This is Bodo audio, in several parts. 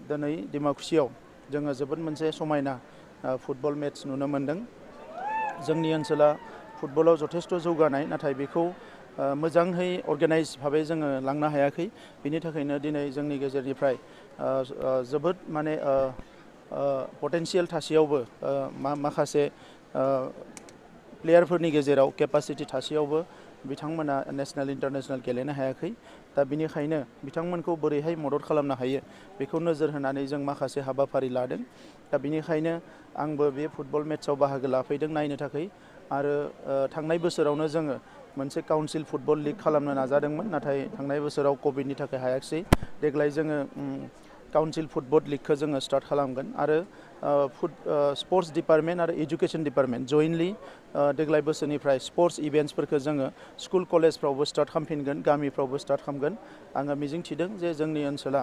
दिनै डिमाकुसियाव जोङो जोबोद मोनसे समायना फुटबल मेच नुनो मोन्दों। जोंनि ओनसोला फुटबलाव जथेस्थ' जौगानाय, नाथाय बेखौ मोजाङै अर्गानाइज भाबै जोङो लांनो हायाखै। बिनि थाखायनो दिनै जोंनि गेजेरनिफ्राय जोबोद माने पटेन्सियेल थासेयावबो माखासे प्लेयारफोरनि गेजेराव केपासिटि थासेयावबो बिथांमोना नेशनेल इन्टारनेशनेल गेलेनो हायाखै। दा बिनिखायनो बिथांमोनखौ बोरैहाय मदद खालामनो हायो बेखौ नोजोर होनानै जों माखासे हाबाफारि लादों। दा बिनिखायनो आंबो बे फुटबल मेचआव बाहागो लाफैदों नायनो थाखाय। आरो थांनाय बोसोरावनो जोङो मोनसे काउन्सिल फुटबल लिग खालामनो नाजादोंमोन, नाथाय थांनाय बोसोराव कभिडनि थाखाय हायाखिसै। देग्लाय जोङो काउन्सिल फुटबल लिगखौ जोङो स्टार्ट खालामगोन आरो स्पर्ट्स डिपार्टमेन्ट आरो एजुकेशन डिपार्टमेन्ट जयेन्टलि देग्लाय बोसोरनिफ्राय स्पर्ट्स इभेन्ट्सफोरखौ जोङो स्कुल कलेजफ्रावबो स्टार्ट खालामफिनगोन, गामिफ्रावबो स्टार्ट खालामगोन। आङो मिजिंथिदों जे जोंनि ओनसोला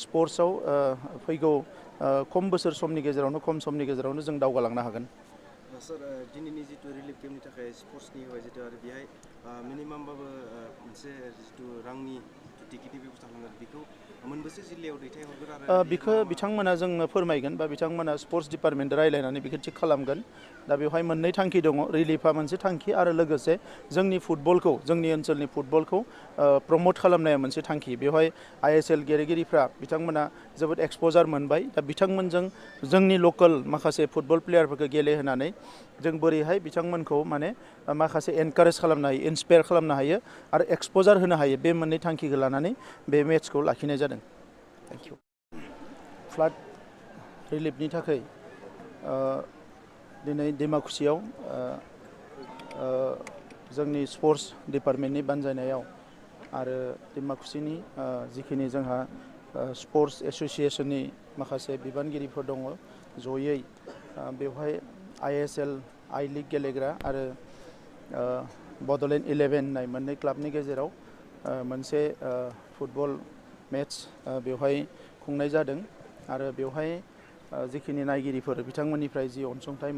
स्पर्ट्सआव फैगौ खम बोसोर समनि गेजेरावनो खम समनि गेजेरावनो जों दावगालांनो हागोन। सार, दिनैनि जितु रिलिफ केम्पनि थाखाय स्पर्ट्सनि होबाय जितु आरो बेहाय मिनिमामबाबो मोनसे जितु रांनि टिकेटनि बेबस्था खालामगोन, बेखौ मोनबेसे जिल्लायाव दैथायहरगोन आरो बिखौ बिथांमोना जोंनो फोरमायगोन, बा बिथांमोना स्पर्ट्स डिपार्टमेन्ट रायज्लायनानै बेखौ थिग खालामगोन। दा बेवहाय मोननै थांखि दङ, रिलिफआ मोनसे थांखि आरो लोगोसे जोंनि फुटबलखौ, जोंनि ओनसोलनि फुटबलखौ प्रमट खालामनाया मोनसे थांखि। बेवहाय ISL गेलेगिरिफ्रा बिथांमोना जोबोद एक्सप'जार मोनबाय। दा बिथांमोनजों जोंनि लकेल माखासे फुटबल प्लेयारफोरखौ गेलेहोनानै जों बोरैहाय बिथांमोनखौ माने माखासे एनकारेज खालामनो हायो, इन्सपायार खालामनो हायो आरो एक्सप'जार होनो हायो, बे मोननै थांखिखौ लानानै बे मेचखौ लाखिनाय जादों। Thank you. फ्लाड रिलिफनि थाखाय दिनै डिमाकुसियाव जोंनि स्पर्ट्स डिपार्टमेन्टनि बानजायनायाव आरो डिमाकुसिनि जिखिनि जोंहा स्पर्ट्स एस'सिएशननि माखासे बिबानगिरिफोर दङ, जयै बेवहाय ISL आइ लिग गेलेग्रा आरो बड'लेण्ड 11 होननाय मोननै क्लाबनि गेजेराव मोनसे फुटबल मेच बेवहाय खुंनाय जादों। आरो बेवहाय जिखिनि नायगिरिफोर बिथांमोननिफ्राय जि अनसुंथाइ